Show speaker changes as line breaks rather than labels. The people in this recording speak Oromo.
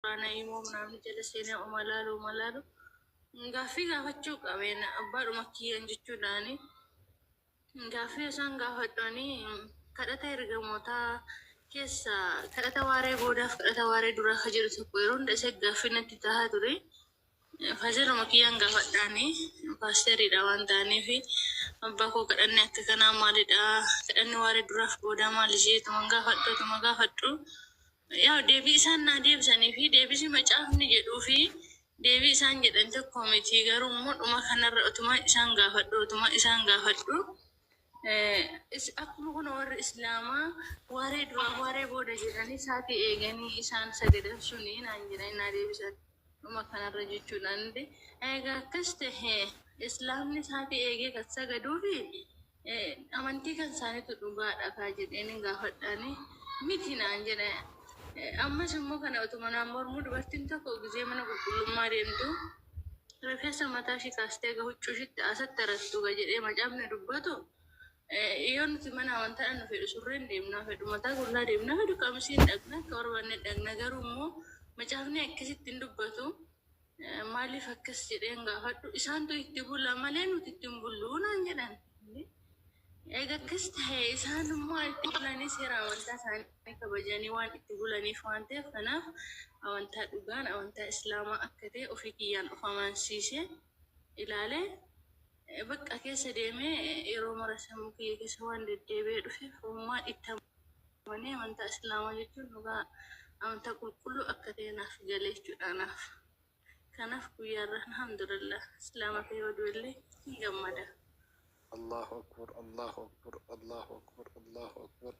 Quraana himoo ምናምን jala seenee uma laalu uma laalu gaaffii gaafachuu qabeen abbaadhuma kiyyan jechuudhaani gaaffii isaan gaafadhanii kadhata ergamootaa keessa kadhata waaree boodaaf kadhata waaree duraa ka jedhu tokko yeroo hunda isa gaaffii natti tahaa ture. Faasteruma kiyyaan gaafadhaani paasteriidha waan ta'aniif abbaa koo kadhanni akka kanaa maalidha kadhanni waaree duraaf boodaa maali jeetuma gaafadhu otuma gaafadhu yaa deebii isaan naa deebisanii fi deebisi macaafni jedhuu fi deebii isaan jedhan tokko miti garuu immoo dhuma kanarra otuma isaan gaafadhu otuma isaan gaafadhu akkuma kun warri islaamaa waaree duraa waaree booda jedhanii sa'aatii eeganii isaan sagadan suni naan jedhanii naa deebisan dhuma kanarra jechuudhaan egaa akkas tahe islaamni sa'aatii eegee kan sagaduu fi amantii kan isaaniitu dhugaadha kaa jedheen gaafadhaani miti naan jedhe. Ammas immoo kana otuma naan mormuu dubartiin tokko gizee mana qulqullummaa deemtu rifeensa mataa ishii kaastee ga huccuu ishiitti asatti arattu ga jedhee macaafni dubbatu yoo nuti mana amantaa dhaqnu fedhu surreen deemnaa fedhu mataa qullaa deemnaa fedhu qamisiin dhaqna akka barbaanne dhaqna garuu immoo macaafni akkasitti hin dubbatu. Maaliif akkas jedheen gaafadhu isaantu itti bula malee nuti itti hin bulluu naan jedhan. Egaa akkas ta'e isaan immoo itti bulanii seera amantaa isaanii kabajanii waan itti bulaniif waan ta'eef kanaaf amantaa dhugaan amantaa islaamaa akka ta'e ofii kiyyaan of amansiisee ilaalee bakka keessa deemee yeroo mara sammuu kiyya keessa waan deddeebi'ee dhufeef ogummaan itti amanee amantaa islaamaa jechuun dhugaa amantaa qulqulluu akka ta'e naaf galee jechuudha naaf. Kanaaf guyyaarra alhamdulillah islaama ta'e yoo du'ellee hin gammada.
Allahu akbar, Allahu akbar, Allahu akbar, Allahu akbar.